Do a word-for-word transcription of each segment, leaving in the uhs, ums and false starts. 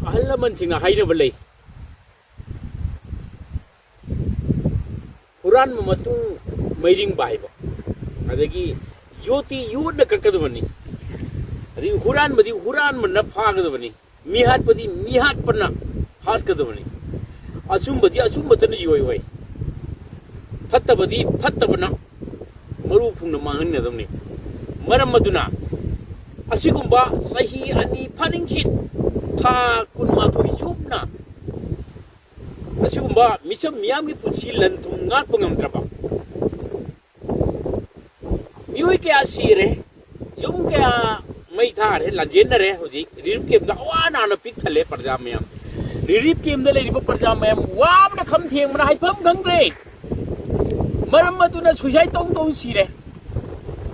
ꯑꯍꯜ ꯂꯃꯟꯁꯤꯡꯅ ꯍꯥꯏꯅꯕ ꯂꯩ, ꯍꯨꯔꯥꯟꯕ ꯃꯇꯨꯡ ꯃꯩꯔꯤꯡꯕ ꯍꯥꯏꯕ, ꯑꯗꯒꯤ ꯌꯣꯠꯇꯤ ꯌꯣꯠꯅ ꯀꯛꯀꯗꯕꯅꯤ, ꯑꯗꯒꯤ ꯍꯨꯔꯥꯟꯕꯗꯤ ꯍꯨꯔꯥꯟꯕꯅ ꯐꯥꯒꯗꯕꯅꯤ, ꯃꯤꯍꯥꯠꯄꯗꯤ ꯃꯤꯍꯥꯠꯄꯅ ꯍꯥꯠꯀꯗꯕꯅꯤ, ꯑꯆꯨꯝꯕꯗꯤ ꯑꯆꯨꯝꯕꯇꯅ ꯌꯣꯏ ꯑꯣꯏ, ꯐꯠꯇꯕꯗꯤ ꯐꯠꯇꯕꯅ ꯃꯔꯨ ꯐꯨꯡꯅ ꯃꯥꯡꯍꯟꯒꯗꯕꯅꯤ꯫ ꯃꯔꯝ ꯑꯗꯨꯅ ꯑꯁꯤꯒꯨꯝꯕ ꯆꯍꯤ ꯑꯅꯤ ꯐꯥꯅꯤꯡꯁꯤꯠ, ꯊꯥ ꯀꯨꯟꯃꯥꯊꯣꯏ ꯆꯨꯞꯅ ꯑꯁꯤꯒꯨꯝꯕ ꯃꯤꯆꯝ ꯃꯤꯌꯥꯝꯒꯤ ꯄꯨꯟꯁꯤ ꯂꯟ ꯊꯨꯝ ꯉꯥꯛꯄ ꯉꯝꯗ꯭ꯔꯕ ꯃꯤꯑꯣꯏ ꯀꯌꯥ ꯁꯤꯔꯦ, ꯌꯨꯝ ꯀꯌꯥ ꯃꯩ ꯊꯥꯔꯦ, ꯂꯥꯟꯖꯦꯟꯅꯔꯦ꯫ ꯍꯧꯖꯤꯛ ꯔꯤꯂꯤꯐ ꯀꯦꯝꯞꯇ ꯑꯋꯥ ꯑꯅꯥꯅ ꯄꯤꯛ ꯊꯜꯂꯦ ꯄ꯭ꯔꯖꯥ ꯃꯌꯥꯝ꯫ ꯔꯤꯂꯤꯐ ꯀꯦꯝꯞꯇ ꯂꯩꯔꯤꯕ ꯄ꯭ꯔꯖꯥ ꯃꯌꯥꯝ ꯋꯥꯕꯅ ꯈꯝ ꯊꯦꯡꯕꯅ ꯍꯥꯏꯐꯝ ꯈꯪꯗ꯭ꯔꯦ꯫ ꯃꯔꯝ ꯑꯗꯨꯅ ꯁꯨꯏꯁꯥꯏꯠ ꯇꯧ ꯇꯧ ꯁꯤꯔꯦ꯫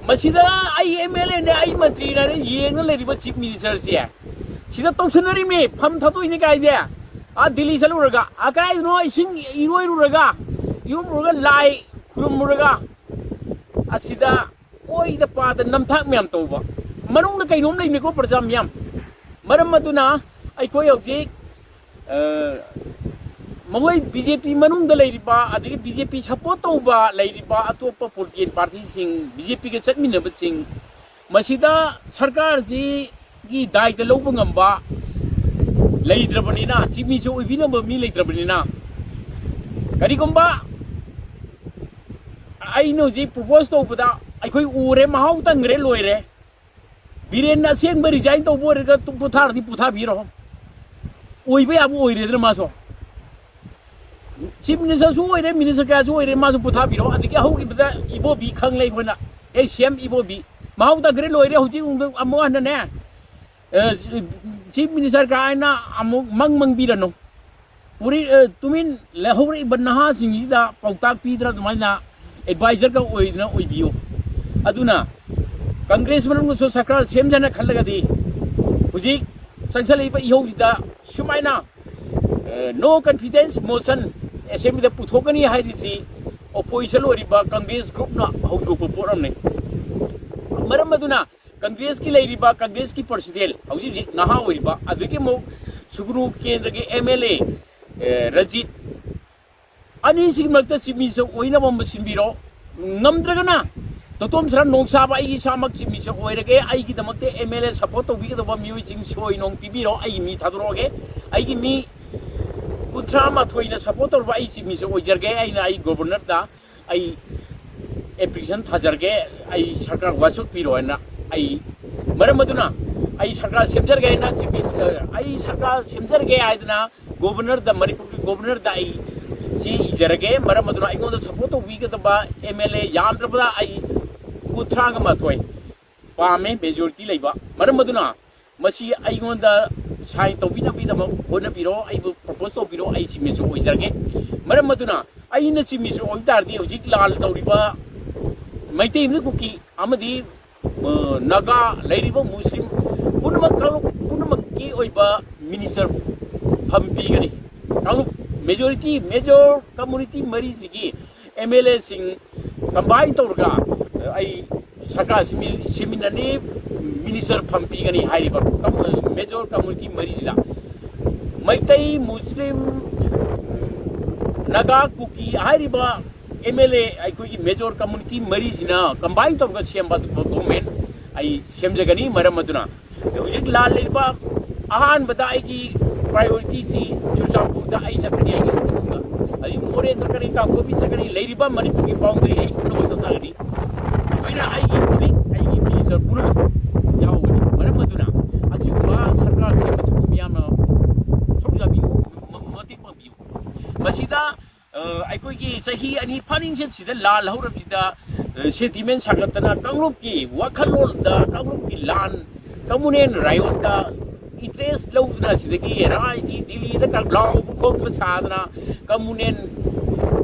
ꯃꯁꯤꯗ ꯑꯩ ꯑꯦꯝ ꯑꯦꯜ ꯑꯦꯅꯦ, ꯑꯩ ꯃꯟꯇ꯭ꯔꯤꯅꯦ ꯌꯦꯡꯉ ꯂꯩꯔꯤꯕ ꯆꯤꯐ ꯃꯤꯅꯤꯁꯇꯔꯁꯦ ꯁꯤꯗ ꯇꯧꯁꯟꯅꯔꯤꯃꯤ꯫ ꯐꯝ ꯊꯥꯗꯣꯛꯏꯅꯦ ꯀꯥꯏꯁꯦ꯫ ꯑꯥ ꯗꯤꯜꯂꯤ ꯆꯠꯂꯨꯔꯒ, ꯑꯥ ꯀꯥꯏꯗꯅꯣ ꯏꯁꯤꯡ ꯏꯔꯣꯏꯔꯨꯔꯒ, ꯏꯔꯨꯝꯃꯨꯔꯒ, ꯂꯥꯏ ꯈꯨꯔꯨꯝꯃꯨꯔꯒ, ꯑꯁꯤꯗ ꯑꯣꯏꯗ ꯄꯥꯗ ꯅꯝꯊꯥꯛ ꯃꯌꯥꯝ ꯇꯧꯕ꯫ ꯃꯅꯨꯡꯗ ꯀꯩꯅꯣꯝ ꯂꯩꯕꯅꯤꯀꯣ ꯄ꯭ꯔꯖꯥ ꯃꯌꯥꯝ꯫ ꯃꯔꯝ ꯑꯗꯨꯅ ꯑꯩꯈꯣꯏ ꯍꯧꯖꯤꯛ, ꯑ, ꯃꯈꯣꯏ ꯕꯤ ꯖꯦ ꯄꯤ ꯃꯅꯨꯡꯗ ꯂꯩꯔꯤꯕ, ꯑꯗꯒꯤ ꯕꯤ ꯖꯦ ꯄꯤ ꯁꯄꯣꯔꯠ ꯇꯧꯕ ꯂꯩꯔꯤꯕ ꯑꯇꯣꯞꯄ ꯄꯣꯂꯤꯇꯤꯀꯦꯜ ꯄꯥꯔꯇꯤꯁꯤꯡ, ꯕꯤ ꯖꯦ ꯄꯤꯒ ꯆꯠꯃꯤꯟꯅꯕꯁꯤꯡ, ꯃꯁꯤꯗ ꯁꯔꯀꯥꯔꯁꯤꯒꯤ ꯗꯥꯏꯇ ꯂꯧꯕ ꯉꯝꯕ ꯂꯩꯇ꯭ꯔꯕꯅꯤꯅ, ꯆꯤꯐ ꯃꯤꯅꯤꯁꯇꯔ ꯑꯣꯏꯕꯤꯅꯕ ꯃꯤ ꯂꯩꯇ꯭ꯔꯕꯅꯤꯅ, ꯀꯔꯤꯒꯨꯝꯕ ꯑꯩꯅ ꯍꯧꯖꯤꯛ ꯄ꯭ꯔꯣꯄꯣꯁ ꯇꯧꯕꯗ ꯑꯩꯈꯣꯏ ꯎꯔꯦ, ꯃꯍꯥꯎ ꯇꯪꯈ꯭ꯔꯦ, ꯂꯣꯏꯔꯦ꯫ ꯕꯤꯔꯦꯟꯅ ꯑꯁꯦꯡꯕ ꯔꯤꯖꯥꯏꯟ ꯇꯧꯕ ꯑꯣꯏꯔꯒ ꯇꯨ-, ꯄꯣꯊꯥꯔꯗꯤ ꯄꯣꯊꯥꯕꯤꯔꯣ꯫ ꯑꯣꯏꯕ ꯌꯥꯕ ꯑꯣꯏꯔꯦꯗꯅ ꯃꯥꯁꯨ꯫ ꯆꯤꯐ ꯃꯤꯅꯤꯁꯇꯔꯁꯨ ꯑꯣꯏꯔꯦ, ꯃꯤꯅꯤꯁꯇꯔ ꯀꯌꯥꯁꯨ ꯑꯣꯏꯔꯦ, ꯃꯥꯁꯨ ꯄꯣꯊꯥꯕꯤꯔꯣ꯫ ꯑꯗꯒꯤ ꯍꯧꯈꯤꯕꯗ ꯏꯕꯣꯕꯤ ꯈꯪꯂꯦ ꯑꯩꯈꯣꯏꯅ, ꯑꯦ ꯁꯤ ꯑꯦꯝ ꯏꯕꯣꯕꯤ, ꯃꯍꯥꯎ ꯇꯪꯈ꯭ꯔꯦ, ꯂꯣꯏꯔꯦ꯫ ꯍꯧꯖꯤꯛ ꯑꯃꯨꯛ, ꯑꯃꯨꯛ ꯍꯟꯅꯅꯦ, ꯑ, ꯆꯤꯐ ꯃꯤꯅꯤꯁꯇꯔ ꯀꯥꯏꯅ ꯑꯃꯨꯛ ꯃꯪ ꯃꯪꯕꯤꯔꯅꯨ꯫ ꯄꯨꯔꯤ-, ꯑ, ꯇꯨꯃꯤꯟ ꯂꯩꯍꯧꯔꯛꯏꯕ ꯅꯍꯥꯁꯤꯡꯁꯤꯗ ꯄꯥꯎꯇꯥꯛ ꯄꯤꯗꯅ ꯑꯗꯨꯃꯥꯏꯅ ꯑꯦꯗꯚꯥꯏꯖꯔꯒ ꯑꯣꯏꯗꯅ ꯑꯣꯏꯕꯤꯌꯨ꯫ ꯑꯗꯨꯅ ꯀꯪꯒ꯭ꯔꯦꯁ ꯃꯅꯨꯡꯗꯁꯨ ꯁꯔꯀꯥꯔ ꯁꯦꯝꯖꯅ ꯈꯜꯂꯒꯗꯤ ꯍꯧꯖꯤꯛ ꯆꯪꯁꯜꯂꯛꯏꯕ ꯏꯍꯧꯁꯤꯗ ꯁꯨꯃꯥꯏꯅ, ꯑ, no confidence motion ꯑꯦꯁꯦꯝꯕ꯭ꯂꯤꯗ ꯄꯨꯊꯣꯛꯀꯅꯤ ꯍꯥꯏꯔꯤꯁꯤ ꯑꯣꯄꯣꯖꯤꯁꯟ ꯑꯣꯏꯔꯤꯕ ꯀꯪꯒ꯭ꯔꯦꯁ ꯒ꯭ꯔꯨꯞꯅ ꯍꯧꯗꯣꯛꯄ ꯄꯣꯠ ꯑꯃꯅꯤ꯫ ꯃꯔꯝ ꯑꯗꯨꯅ ꯀꯪꯒ꯭ꯔꯦꯁꯀꯤ ꯂꯩꯔꯤꯕ, ꯀꯪꯒ꯭ꯔꯦꯁꯀꯤ ꯄ꯭ꯔꯁꯤꯗꯦꯟ ꯍꯧꯖꯤꯛ ꯍꯧꯖꯤꯛ ꯅꯍꯥ ꯑꯣꯏꯔꯤꯕ, ꯑꯗꯨꯗꯒꯤ ꯑꯃꯨꯛ ꯁꯨꯒꯅꯨ ꯀꯦꯟꯗ꯭ꯔꯒꯤ ꯑꯦꯝ ꯑꯦꯜ ꯑꯦ, ꯑꯦ, ꯔꯟꯖꯤꯠ, ꯑꯅꯤꯁꯤꯒꯤ ꯃꯔꯛꯇ ꯆꯤꯞ ꯃꯤꯅꯤꯁꯇꯔ ꯑꯣꯏꯅꯕ ꯑꯃ ꯁꯤꯟꯕꯤꯔꯣ꯫ ꯉꯝꯗ꯭ꯔꯒꯅ ꯇꯣꯇꯣꯝ ꯁꯔꯥ ꯅꯣꯡꯁꯥꯕ ꯑꯩ ꯏꯁꯥꯃꯛ ꯆꯤꯞ ꯃꯤꯅꯤꯁꯇꯔ ꯑꯣꯏꯔꯒꯦ꯫ ꯑꯩꯒꯤꯗꯃꯛꯇ ꯑꯦꯝ ꯑꯦꯜ ꯑꯦ ꯁꯄꯣꯔꯠ ꯇꯧꯕꯤꯒꯗꯕ ꯃꯤꯑꯣꯏꯁꯤꯡ ꯁꯣꯏ ꯅꯣꯡ ꯄꯤꯕꯤꯔꯣ꯫ ꯑꯩꯒꯤ ꯃꯤ ꯊꯥꯗꯣꯔꯛꯑꯒꯦ꯫ ꯑꯩꯒꯤ ꯃꯤ ꯀꯨꯟꯊ꯭ꯔꯥ ꯃꯥꯊꯣꯏꯅ ꯁꯄꯣꯔꯠ ꯇꯧꯔꯕ ꯑꯩ ꯆꯤꯞ ꯃꯤꯅꯤꯁꯇꯔ ꯑꯣꯏꯖꯔꯒꯦ꯫ ꯑꯩꯅ ꯑꯩ ꯒꯣꯕꯔꯅꯔꯗ ꯑꯩ ꯑꯦꯄ꯭ꯂꯤꯀꯦꯁꯟ ꯊꯥꯖꯔꯒꯦ꯫ ꯑꯩ ꯁꯔꯀꯥꯔ ꯋꯥꯁꯛꯄꯤꯔꯣ ꯍꯥꯏꯅ꯫ ꯑꯩ ꯃꯔꯝ ꯑꯗꯨꯅ ꯑꯩ ꯁꯔꯀꯥꯔ ꯁꯦꯝꯖꯔꯒꯦ ꯍꯥꯏꯅ ꯆꯤꯞ ꯃꯤꯅꯤꯁꯇꯔ, ꯑꯩ ꯁꯔꯀꯥꯔ ꯁꯦꯝꯖꯔꯒꯦ ꯍꯥꯏꯗꯅ ꯒꯣꯕꯔꯅꯔꯗ, ꯃꯅꯤꯄꯨꯔꯒꯤ ꯒꯣꯕꯔꯅꯔꯗ ꯑꯩ ꯆꯦ ꯏꯖꯔꯒꯦ꯫ ꯃꯔꯝ ꯑꯗꯨꯅ ꯑꯩꯉꯣꯟꯗ ꯁꯄꯣꯔꯠ ꯇꯧꯕꯤꯒꯗꯕ ꯑꯦꯝ ꯑꯦꯜ ꯑꯦ ꯌꯥꯝꯗ꯭ꯔꯕꯗ ꯑꯩ ꯀꯨꯟꯊ꯭ꯔꯥꯒ ꯃꯥꯊꯣꯏ ꯄꯥꯝꯃꯦ, ꯃꯦꯖꯣꯔꯤꯇꯤ ꯂꯩꯕ꯫ ꯃꯔꯝ ꯑꯗꯨꯅ ꯃꯁꯤ ꯑꯩꯉꯣꯟꯗ ꯁꯥꯏꯟ ꯇꯧꯕꯤꯅꯕꯒꯤꯗꯃꯛ ꯍꯣꯠꯅꯕꯤꯔꯣ, ꯑꯩꯕꯨ ꯄ꯭ꯔꯣꯄꯣꯁ ꯇꯧꯕꯤꯔꯣ, ꯑꯩ ꯆꯤꯞ ꯃꯤꯅꯤꯁꯇꯔ ꯑꯣꯏꯖꯔꯒꯦ꯫ ꯃꯔꯝ ꯑꯗꯨꯅ ꯑꯩꯅ ꯆꯤꯞ ꯃꯤꯅꯤꯁꯇꯔ ꯑꯣꯏꯕ ꯇꯥꯔꯗꯤ ꯍꯧꯖꯤꯛ ꯂꯥꯟ ꯇꯧꯔꯤꯕ ꯃꯩꯇꯩ ꯑꯃꯗꯤ ꯀꯨꯀꯤ ꯑꯃꯗꯤ, ꯑ, ꯅꯥꯒꯥ ꯂꯩꯔꯤꯕ ꯃꯨꯁꯂꯤꯝ ꯄꯨꯝꯅꯃꯛ, ꯀꯥꯡꯂꯨꯞ ꯄꯨꯝꯅꯃꯛꯀꯤ ꯑꯣꯏꯕ ꯃꯤꯅꯤꯁꯇꯔ ꯐꯝ ꯄꯤꯒꯅꯤ꯫ ꯀꯥꯡꯂꯨꯞ ꯃꯦꯖꯣꯔꯤꯇꯤ, ꯃꯦꯖꯣꯔ ꯀꯝꯃꯨꯅꯤꯇꯤ ꯃꯔꯤꯁꯤꯒꯤ ꯑꯦꯝ ꯑꯦꯜ ꯑꯦꯁꯤꯡ ꯀꯝꯕꯥꯏꯟ ꯇꯧꯔꯒ ꯑꯩ ꯁꯔꯀꯥꯔ ꯁꯦꯝꯃꯤ-, ꯁꯦꯝꯃꯤꯟꯅꯅꯤ, ꯃꯤꯅꯤꯁꯇꯔ ꯐꯝ ꯄꯤꯒꯅꯤ ꯍꯥꯏꯔꯤꯕ ꯀꯝ-, ꯃꯦꯖꯣꯔ ꯀꯝꯃꯨꯅꯤꯇꯤ ꯃꯔꯤꯁꯤꯗ꯫ ꯃꯩꯇꯩ, ꯃꯨꯁꯂꯤꯝ, ꯅꯥꯒꯥ, ꯀꯨꯀꯤ ꯍꯥꯏꯔꯤꯕ ꯑꯦꯝ ꯑꯦꯜ ꯑꯦ ꯑꯩꯈꯣꯏꯒꯤ ꯃꯦꯖꯣꯔ ꯀꯝꯃꯨꯅꯤꯇꯤ ꯃꯔꯤꯁꯤꯅ ꯀꯝꯕꯥꯏꯟ ꯇꯧꯔꯒ ꯁꯦꯝꯕ ꯒꯣꯚꯔꯟꯃꯦꯟ ꯑꯩ ꯁꯦꯝꯖꯒꯅꯤ꯫ ꯃꯔꯝ ꯑꯗꯨꯅ ꯍꯧꯖꯤꯛ ꯂꯥꯜꯂꯤꯕ ꯑꯍꯥꯟꯕꯗ ꯑꯩꯒꯤ ꯄ꯭ꯔꯥꯏꯌꯣꯔꯤꯇꯤꯁꯤ ꯆꯨꯔꯆꯥꯟꯄꯨꯔꯗ ꯑꯩ ꯆꯠꯀꯅꯤ, ꯑꯩꯒꯤ ꯁ꯭ꯀꯨꯜꯁꯤꯡꯗ, ꯑꯗꯩ ꯃꯣꯔꯦ ꯆꯠꯀꯅꯤ, ꯀꯥꯡꯄꯣꯛꯄꯤ ꯆꯠꯀꯅꯤ, ꯂꯩꯔꯤꯕ ꯃꯅꯤꯄꯨꯔꯒꯤ ꯕꯥꯎꯟꯗꯔꯤ ꯑꯩ ꯄꯨꯝꯅꯃꯛ ꯆꯠꯆꯒꯅꯤ꯫ ꯑꯩꯈꯣꯏꯅ ꯑꯩꯒꯤ ꯍꯧꯖꯤꯛ ꯑꯩꯒꯤ ꯃꯤꯅꯤꯁꯇꯔ ꯄꯨꯝꯅꯃꯛ ꯌꯥꯎꯒꯅꯤ꯫ ꯃꯔꯝ ꯑꯗꯨꯅ ꯑꯁꯤꯒꯨꯝꯕ ꯁꯔꯀꯥꯔꯁꯤꯡ ꯑꯁꯤꯕꯨ ꯃꯤꯌꯥꯝꯅ ꯁꯔꯨꯛ ꯌꯥꯕꯤꯌꯨ, ꯃ-, ꯃꯇꯦꯡ ꯄꯥꯡꯕꯤꯌꯨ꯫ ꯃꯁꯤꯗ ꯑ, ꯑꯩꯈꯣꯏꯒꯤ ꯆꯍꯤ ꯑꯅꯤ ꯐꯥꯅꯤꯡꯁꯤꯠꯁꯤꯗ ꯂꯥꯜ ꯍꯧꯔꯕꯁꯤꯗ, ꯑ, ꯁꯦꯟꯇꯤꯃꯦꯟ ꯁꯥꯒꯠꯇꯅ ꯀꯥꯡꯂꯨꯞꯀꯤ ꯋꯥꯈꯜꯂꯣꯟꯗ, ꯀꯥꯡꯂꯨꯞꯀꯤ ꯂꯥꯟ, ꯀꯝꯃꯨꯅꯦꯜ ꯔꯥꯏꯌꯣꯠꯇ ꯏꯟꯇꯔꯦꯁ ꯂꯧꯗꯨꯅ ꯁꯤꯗꯒꯤ ꯔꯥꯏꯁꯤ ꯗꯤꯜꯂꯤꯗ ꯀ-, ꯂꯥꯎꯕ ꯈꯣꯠꯄ ꯁꯥꯗꯅ ꯀꯝꯃꯨꯅꯦꯜ,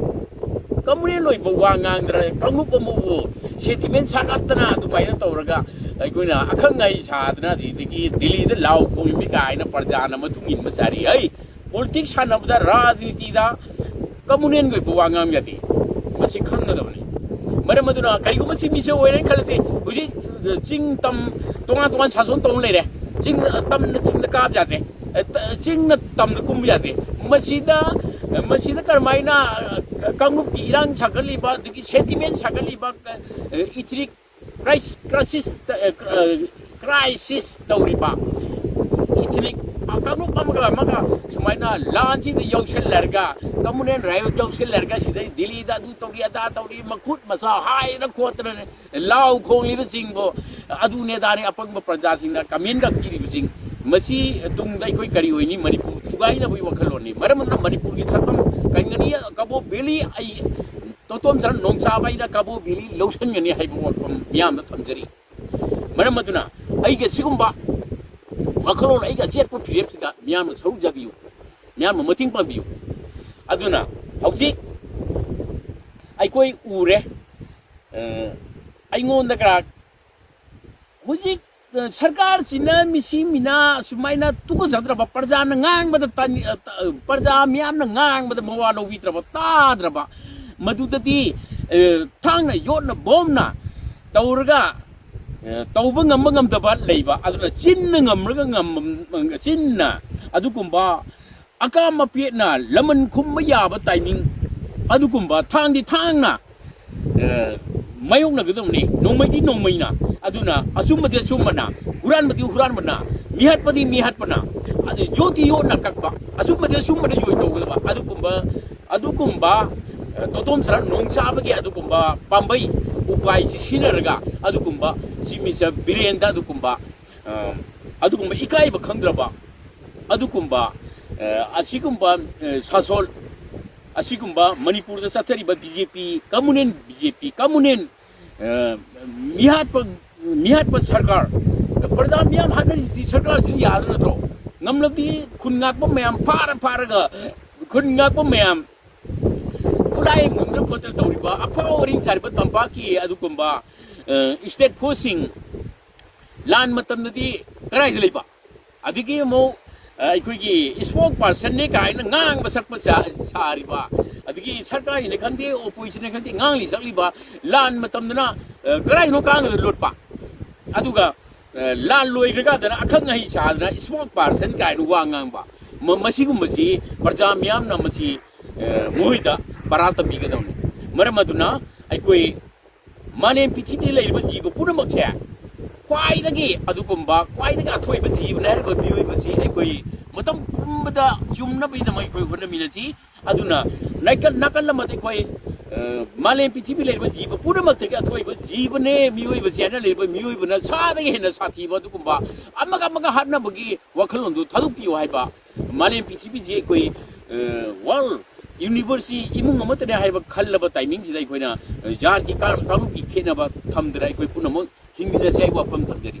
ꯀꯝꯃꯨꯅꯦꯜ ꯑꯣꯏꯕ ꯋꯥ ꯉꯥꯡꯗꯅ ꯀꯥꯡꯂꯨꯞ ꯑꯃꯕꯨ ꯁꯦꯟꯇꯤꯃꯦꯟ ꯁꯥꯒꯠꯇꯅ ꯑꯗꯨꯃꯥꯏꯅ ꯇꯧꯔꯒ ꯑꯩꯈꯣꯏꯅ ꯑꯈꯪ ꯑꯍꯩ ꯁꯥꯗꯅ ꯁꯤꯗꯒꯤ ꯗꯤꯜꯂꯤꯗ ꯂꯥꯎ ꯈꯣꯡꯏꯃꯤ ꯀꯥꯏꯅ ꯄ꯭ꯔꯖꯥꯅ ꯃꯇꯨꯡ ꯏꯟꯕ ꯁꯥꯔꯤ꯫ ꯑꯩ ꯄꯣꯂꯤꯇꯤꯛꯁ ꯁꯥꯟꯅꯕꯗ, ꯔꯥꯖꯅꯤꯇꯤꯗ ꯀꯝꯃꯨꯅꯦꯜꯒꯤ ꯑꯣꯏꯕ ꯋꯥ ꯉꯥꯡꯕ ꯌꯥꯗꯦ꯫ ꯃꯁꯤ ꯈꯪꯒꯗꯕꯅꯤ꯫ ꯃꯔꯝ ꯑꯗꯨꯅ ꯀꯔꯤꯒꯨꯝꯕ ꯁꯤ ꯃꯤꯁꯦ ꯑꯣꯏꯔꯦꯅ ꯈꯜꯂꯁꯤ, ꯍꯧꯖꯤꯛ ꯆꯤꯡ ꯇꯝ ꯇꯣꯉꯥꯟ ꯇꯣꯉꯥꯟ ꯁꯥꯖꯣꯟ ꯇꯧꯅ ꯂꯩꯔꯦ꯫ ꯆꯤꯡ, ꯇꯝꯅ ꯆꯤꯡꯗ ꯀꯥꯕ ꯌꯥꯗ꯭ꯔꯦ꯫ ꯑ, ꯇ-, ꯆꯤꯡꯅ ꯇꯝꯗ ꯀꯨꯝꯕ ꯌꯥꯗꯦ꯫ ꯃꯁꯤꯗ, ꯃꯁꯤꯗ ꯀꯔꯝꯍꯥꯏꯅ, ꯑ, ꯀꯥꯡꯂꯨꯞꯀꯤ ꯏꯔꯥꯡ ꯁꯥꯒꯠꯂꯤꯕ, ꯑꯗꯒꯤ sentiment ꯁꯥꯒꯠꯂꯤꯕ, ꯑ, ethnic crisis, crisis, ꯑ, ꯑ, crisis ꯇꯧꯔꯤꯕ ethnic ꯀꯥꯡꯂꯨꯞ ꯑꯃꯒ ꯑꯃꯒ ꯁꯨꯃꯥꯏꯅ ꯂꯥꯟꯁꯤꯗ ꯌꯧꯁꯤꯜꯂꯔꯒ, communal riot ꯌꯧꯁꯤꯜꯂꯔꯒ, ꯁꯤꯗꯩ ꯗꯤꯜꯂꯤꯗ ꯑꯗꯨ ꯇꯧꯔꯤ, ꯑꯗꯥ ꯇꯧꯔꯤ, ꯃꯈꯨꯠ ꯃꯁꯥ ꯍꯥꯏꯗꯅ ꯈꯣꯠꯇꯅ ꯂꯥꯎ ꯈꯣꯡꯂꯤꯕꯁꯤꯡꯕꯨ, ꯑꯗꯨꯅꯦ ꯑꯗꯥꯅꯦ ꯑꯄꯪꯕ ꯄ꯭ꯔꯖꯥꯁꯤꯡꯅ commentꯒ ꯄꯤꯔꯤꯕꯁꯤꯡ, ꯃꯁꯤ ꯇꯨꯡꯗ ꯑꯩꯈꯣꯏ ꯀꯔꯤ ꯑꯣꯏꯅꯤ? ꯃꯅꯤꯄꯨꯔ ꯊꯨꯒꯥꯏꯅꯕꯒꯤ ꯋꯥꯈꯜꯂꯣꯟꯅꯤ꯫ ꯃꯔꯝ ꯑꯗꯨꯅ ꯃꯅꯤꯄꯨꯔꯒꯤ ꯁꯛꯐꯝ ꯀꯟꯒꯅꯤ, ꯀꯕꯣ ꯚꯦꯂꯤ, ꯑꯩ ꯇꯣꯇꯣꯝ ꯁꯔ ꯅꯣꯡꯆꯥꯕ ꯑꯩꯅ ꯀꯕꯣ ꯚꯦꯂꯤ ꯂꯧꯁꯤꯟꯒꯅꯤ ꯍꯥꯏꯕ ꯋꯥꯐꯝ ꯃꯤꯌꯥꯝꯗ ꯊꯝꯖꯔꯤ꯫ ꯃꯔꯝ ꯑꯗꯨꯅ ꯑꯩꯒꯤ ꯑꯁꯤꯒꯨꯝꯕ ꯋꯥꯈꯜꯂꯣꯟ, ꯑꯩꯒꯤ ꯑꯆꯦꯠꯄ ꯐꯤꯔꯦꯞꯁꯤꯗ ꯃꯤꯌꯥꯝꯅ ꯁꯔꯨꯛ ꯌꯥꯕꯤꯌꯨ, ꯃꯤꯌꯥꯝꯅ ꯃꯇꯦꯡ ꯄꯥꯡꯕꯤꯌꯨ꯫ ꯑꯗꯨꯅ ꯍꯧꯖꯤꯛ ꯑꯩꯈꯣꯏ ꯎꯔꯦ, ꯑ, ꯑꯩꯉꯣꯟꯗꯒ ꯍꯧꯖꯤꯛ, ꯑ, ꯁꯔꯀꯥꯔꯁꯤꯅ ꯃꯤꯁꯤ ꯃꯤꯅꯥ ꯁꯨꯃꯥꯏꯅ ꯇꯨꯀꯠꯆꯗ꯭ꯔꯕ, ꯄ꯭ꯔꯖꯥꯅ ꯉꯥꯡꯕꯗ ꯇꯥꯅꯤ-, ꯑ, ꯇ-, ꯑ, ꯄ꯭ꯔꯖꯥ ꯃꯤꯌꯥꯝꯅ ꯉꯥꯡꯕꯗ ꯃꯋꯥ ꯂꯧꯕꯤꯗ꯭ꯔꯕ, ꯇꯥꯗ꯭ꯔꯕ, ꯃꯗꯨꯗꯗꯤ, ꯑ, ꯊꯥꯡꯅ ꯌꯣꯠꯅ ꯕꯣꯝꯅ ꯇꯧꯔꯒ, ꯑ, ꯇꯧꯕ ꯉꯝꯕ ꯉꯝꯗꯕ ꯂꯩꯕ, ꯑꯗꯨꯅ ꯆꯤꯟꯅ ꯉꯝꯔꯒ ꯉꯝ-, ꯆꯤꯟꯅ ꯑꯗꯨꯒꯨꯝꯕ ꯑꯀꯥꯝ ꯑꯄꯦꯠꯅ ꯂꯃꯟ ꯈꯨꯝꯕ ꯌꯥꯕ timing, ꯑꯗꯨꯒꯨꯝꯕ ꯊꯥꯡꯗꯤ ꯊꯥꯡꯅ, ꯑ, ꯃꯥꯌꯣꯛꯅꯒꯗꯕꯅꯤ, ꯅꯣꯡꯃꯩꯗꯤ ꯅꯣꯡꯃꯩꯅ꯫ ꯑꯗꯨꯅ ꯑꯆꯨꯝꯕꯗꯤ ꯑꯆꯨꯝꯕꯅ, ꯍꯨꯔꯥꯟꯕꯗꯤ ꯍꯨꯔꯥꯟꯕꯅ, ꯃꯤꯍꯥꯠꯄꯗꯤ ꯃꯤꯍꯥꯠꯄꯅ, ꯑꯗꯨ ꯌꯣꯠꯇꯤ ꯌꯣꯠꯅ ꯀꯛꯄ, ꯑꯆꯨꯝꯕꯗꯤ ꯑꯆꯨꯝꯕꯅ ꯌꯣꯏ ꯇꯧꯒꯗꯕ꯫ ꯑꯗꯨꯒꯨꯝꯕ, ꯑꯗꯨꯒꯨꯝꯕ, ꯑ, ꯇꯣꯇꯣꯝ ꯁꯔ ꯅꯣꯡ ꯆꯥꯕꯒꯤ ꯑꯗꯨꯒꯨꯝꯕ ꯄꯥꯝꯕꯩ ꯎꯄꯥꯏꯁꯤ ꯁꯤꯖꯤꯟꯅꯔꯒ ꯑꯗꯨꯒꯨꯝꯕ Chief Minister ꯕꯤꯔꯦꯟꯗ ꯑꯗꯨꯒꯨꯝꯕ, ꯑ, ꯑꯗꯨꯒꯨꯝꯕ ꯏꯀꯥꯏꯕ ꯈꯪꯗ꯭ꯔꯕ ꯑꯗꯨꯒꯨꯝꯕ, ꯑ, ꯑꯁꯤꯒꯨꯝꯕ, ꯑ, ꯁꯥꯁꯣꯜ, ꯑꯁꯤꯒꯨꯝꯕ ꯃꯅꯤꯄꯨꯔꯗ ꯆꯠꯊꯔꯤꯕ BJP, communal BJP, communal, ꯑ, ꯃꯤꯍꯥꯠꯄ, ꯃꯤꯍꯥꯠꯄ ꯁꯔꯀꯥꯔ, ꯄ꯭ꯔꯖꯥ ꯃꯤꯌꯥꯝ ꯍꯥꯠꯅꯔꯤꯁꯤ ꯁꯔꯀꯥꯔꯁꯤꯅ ꯌꯥꯗ ꯅꯠꯇ꯭ꯔꯣ? ꯉꯝꯂꯕꯗꯤ ꯈꯨꯟ ꯉꯥꯛꯄ ꯃꯌꯥꯝ ꯐꯥꯔ ꯐꯥꯔꯒ ꯈꯨꯟ ꯉꯥꯛꯄ ꯃꯌꯥꯝ ꯈꯨꯠꯂꯥꯏ ꯉꯝꯗꯅ ꯈꯣꯠꯇꯅ ꯇꯧꯔꯤꯕ ꯑꯐꯥꯎ ꯑꯔꯤꯡ ꯁꯥꯔꯤꯕ ꯇꯝꯄꯥꯛꯀꯤ ꯑꯗꯨꯒꯨꯝꯕ, ꯑ, state forceꯁꯤꯡ ꯂꯥꯟ ꯃꯇꯝꯗꯗꯤ ꯀꯗꯥꯏꯗ ꯂꯩꯕ? ꯑꯗꯒꯤ ꯑꯃꯨꯛ, ꯑ, ꯑꯩꯈꯣꯏꯒꯤ spokespersonꯅꯦ ꯀꯥꯏꯅ ꯉꯥꯡꯕ ꯁꯛꯄ ꯁꯥ-, ꯁꯥꯔꯤꯕ, ꯑꯗꯒꯤ ꯁꯔꯀꯥꯔꯒꯤꯅꯦ ꯈꯪꯗꯦ, oppositionꯅꯦ ꯈꯪꯗꯦ, ꯉꯥꯡꯂꯤ ꯁꯛꯂꯤꯕ, ꯂꯥꯟ ꯃꯇꯝꯗꯅ, ꯑ, ꯀꯗꯥꯏꯗꯅꯣ ꯀꯥꯡꯒꯗ ꯂꯣꯠꯄ? ꯑꯗꯨꯒ ꯂꯥꯟ ꯂꯣꯏꯈ꯭ꯔꯀꯥꯟꯗꯅ ꯑꯈꯪ ꯑꯍꯩ ꯁꯥꯗꯅ ꯏꯁꯃꯣꯛ ꯄꯥꯔꯁꯟ ꯀꯥꯏꯅ ꯋꯥ ꯉꯥꯡꯕ, ꯃꯁꯤꯒꯨꯝꯕꯁꯤ ꯄ꯭ꯔꯖꯥ ꯃꯤꯌꯥꯝꯅ ꯃꯁꯤ ꯃꯈꯣꯏꯗ ꯄꯔꯥ ꯇꯝꯕꯤꯒꯗꯧꯅꯤ꯫ ꯃꯔꯝ ꯑꯗꯨꯅ ꯑꯩꯈꯣꯏ ꯃꯥꯂꯦꯝ ꯄ꯭ꯔꯤꯊꯤꯕꯤꯗ ꯂꯩꯔꯤꯕ ꯖꯤꯕ ꯄꯨꯝꯅꯃꯛꯁꯦ ꯈ꯭ꯋꯥꯏꯗꯒꯤ ꯑꯗꯨꯒꯨꯝꯕ ꯈ꯭ꯋꯥꯏꯗꯒꯤ ꯑꯊꯣꯏꯕ ꯖꯤꯕꯅꯤ ꯍꯥꯏꯔꯤꯕ ꯃꯤꯑꯣꯏꯕꯁꯤ ꯑꯩꯈꯣꯏ ꯃꯇꯝ ꯄꯨꯝꯕꯗ ꯆꯨꯝꯅꯕꯒꯤꯗꯃꯛ ꯑꯩꯈꯣꯏ ꯍꯣꯠꯅꯃꯤꯟꯅꯁꯤ꯫ ꯑꯗꯨꯅ ꯅꯥꯀꯜ ꯅꯥꯀꯜ ꯑꯃꯗ ꯑꯩꯈꯣꯏ ꯃꯥꯂꯦꯝ ꯄ꯭ꯔꯤꯊꯤꯕꯤ ꯂꯩꯔꯤꯕ ꯖꯤꯕ ꯄꯨꯝꯅꯃꯛꯇꯒꯤ ꯑꯊꯣꯏꯕ ꯖꯤꯕꯅꯦ ꯃꯤꯑꯣꯏꯕꯁꯦ ꯍꯥꯏꯅ ꯂꯩꯔꯤꯕ ꯃꯤꯑꯣꯏꯕꯅ ꯁꯥꯗꯒꯤ ꯍꯦꯟꯅ ꯁꯥꯊꯤꯕ ꯑꯗꯨꯒꯨꯝꯕ ꯑꯃꯒ ꯑꯃꯒ ꯍꯥꯠꯅꯕꯒꯤ ꯋꯥꯈꯜꯂꯣꯟꯗꯨ ꯊꯥꯗꯣꯛꯄꯤꯌꯨ ꯍꯥꯏꯕ꯫ ꯃꯥꯂꯦꯝ ꯄ꯭ꯔꯤꯊꯤꯕꯤꯁꯤ ꯑꯩꯈꯣꯏ ꯋꯥꯔꯜ ꯌꯨꯅꯤꯚꯔꯁꯁꯤ ꯏꯃꯨꯡ ꯑꯃꯠꯇꯅꯦ ꯍꯥꯏꯕ ꯈꯜꯂꯕ ꯇꯥꯏꯃꯤꯡꯁꯤꯗ ꯑꯩꯈꯣꯏꯅ ꯖꯥꯠꯀꯤ ꯀꯥꯡꯂꯨꯞꯀꯤ ꯈꯦꯠꯅꯕ ꯊꯝꯗꯅ ꯑꯩꯈꯣꯏ ꯄꯨꯝꯅꯃꯛ ꯍꯤꯡꯃꯤꯟꯅꯁꯦ ꯍꯥꯏꯕ ꯋꯥꯐꯝ ꯊꯝꯖꯔꯤ꯫